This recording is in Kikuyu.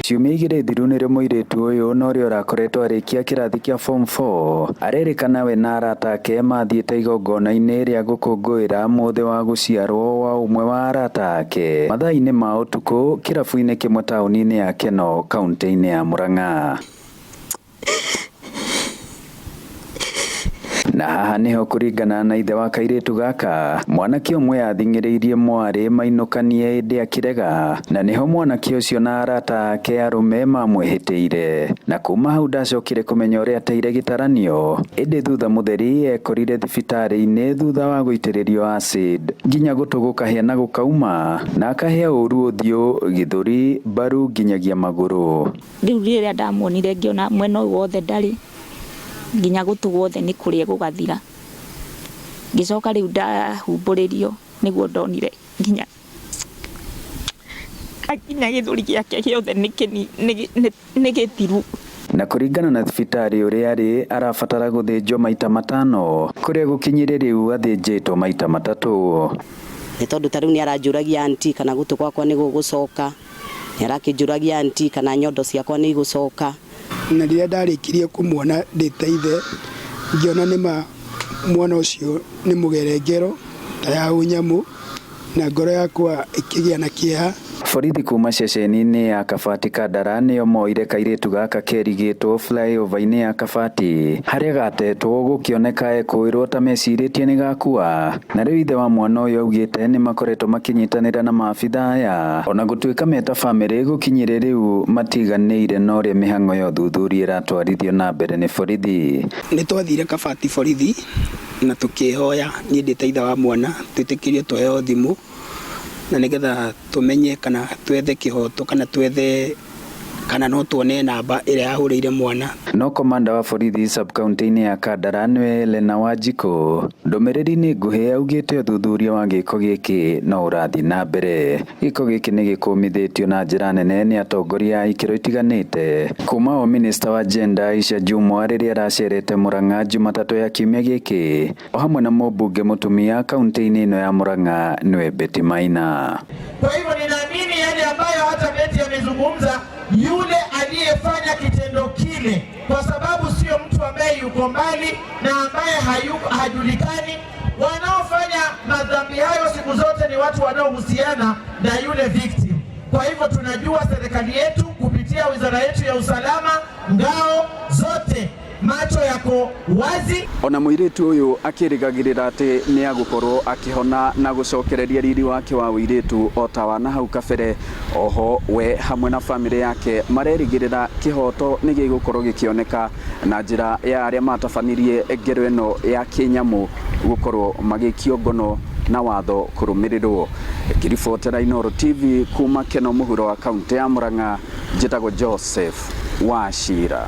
Ciumia 2 thiru nĩrĩo mũirĩtu ũyũ na ũrĩa ũrakoretwo arĩkia kĩrathi kĩa form 4 arerĩkana we na arata ake mathiĩte igongona-inĩ rĩa gũkũngũĩra mũthĩ wa gũciarwo wa ũmwe wa arata ake mathaa-inĩ ma ũtukũ kĩrabu-inĩ kĩmwe taũni-inĩ ya Keno kaunti-inĩ ya Murang'a. Na haha niho kũringana na ithe wa kairĩtu gaka, mwanake ũmwe athing'ĩrĩirie mwarĩ mainũkanie ĩndĩ akĩrega, na niho mwanake ũcio na arata ake arũme mamwĩhĩtĩire, na kuma hau ndacokire kũmenya ũrĩa ateire gĩtaranio, ĩndĩ thutha mũtheri ekorire thibitarĩ-inĩ thutha wa gũitĩrĩrio acid nginya gũtũ gũkahĩa na gũkauma, na akahĩa ũru ũthiũ, gĩthũri, mbaru nginyagia magũrũ. Rĩu rĩrĩa ndamuonire ngĩona mwena ũyũ wothe ndarĩ, nginya gũtũ guothe nĩ kũrĩa gũgathira. Ngĩcoka rĩu ndahumbũrĩrio nĩguo ndonire nginya gĩthũri gĩake gĩothe nĩ gĩthiru. Na kũringana na thibitarĩ ũrĩa arĩ arabatara gũthĩnjwo maita 5 kũrĩa gũkinyire rĩu athĩnjĩtwo maita 3. Nĩ tondũ ta rĩu nĩ aranjũragia aunty kana gũtũ gwakwa nĩ gũgũcoka, nĩ arakĩnjũragia aunty kana nyondo ciakwa nĩ igũcoka. Na rĩrĩa ndarĩkirie kũmuona ndĩ ta ithe, ngĩona nĩma mwana ũcio nĩ mũgerengero ta ya ũnyamũ, na ngoro yakwa ĩkĩgĩa na kĩeha. Borithi kuma ceceni-inĩ ya Kabati Kandara nĩo moire kairĩtu gaka kerigĩtwo flyover-inĩ ya Kabati harĩa gatetwo gũkĩoneka ekũĩrwo ta mecirĩtie nĩ gakua, na rĩu ithe wa mwana ũyũ augĩte nĩ makoretwo makĩnyitanĩra na maabitha aya ona gũtuĩka meta bamĩrĩ gũkinyĩre rĩu matiganĩire na ũrĩa mĩhang'o ya ũthuthuria ĩratwarithio na mbere nĩ borithi. Nĩ twathire Kabati borithi na tũkĩhoya niĩ ndĩ ta ithe wa mwana twĩtĩkĩrio tũheo thimũ na nĩgetha tũmenye kana twethe kĩhoto kana twethe kana no tuone namba ĩrĩa yahũrĩire mwana. No komanda wa borithi sub-county-inĩ ya Kandara nĩwe Elena Wanjikũ ndũmĩrĩri-inĩ nguhĩ augĩte ũthuthuria wa gĩko gĩkĩ no ũrathiĩ na mbere. Gĩko gĩkĩ nĩ gĩkũmithĩtio na njĩra nene nĩ atongoria a ikĩro itiganĩte kuma o minista wa gender Aisha Jumwa rĩrĩa aracerete Murang'a Jumatatũ ya kiumia gĩkĩ o hamwe na mũmbunge mũtumia kaunti-inĩ ĩno ya Murang'a nĩwe Betty Maina. Kwa hivyo ninaamini yale ambayo hata Betty amezungumza, yule aliyefanya kitendo kile, kwa sababu sio mtu ambaye yuko mbali na ambaye hajulikani. Wanaofanya madhambi hayo siku zote ni watu wanaohusiana na yule victim. Kwa hivyo tunajua serikali yetu kupitia wizara yetu ya usalama, ngao zote macho yako wazi. Ona mũirĩtu ũyũ akĩrĩgagĩrĩra atĩ nĩ agũkorwo akĩhona na gũcokereria riri wake wa ũirĩtu o ta wa na hau kabere. Oho we hamwe na bamĩrĩ yake marerĩgĩrĩra kĩhoto nĩ gĩgũkorwo gĩkĩoneka na njĩra ya arĩa matabanirie ngero ĩno ya kĩnyamũ gũkorwo magĩikio ngono na watho kũrũmĩrĩrwo. Ngĩribotera Inooro TV kuma Keno mũhuro wa kaunti ya Murang'a, njĩtagwo Joseph Wachira.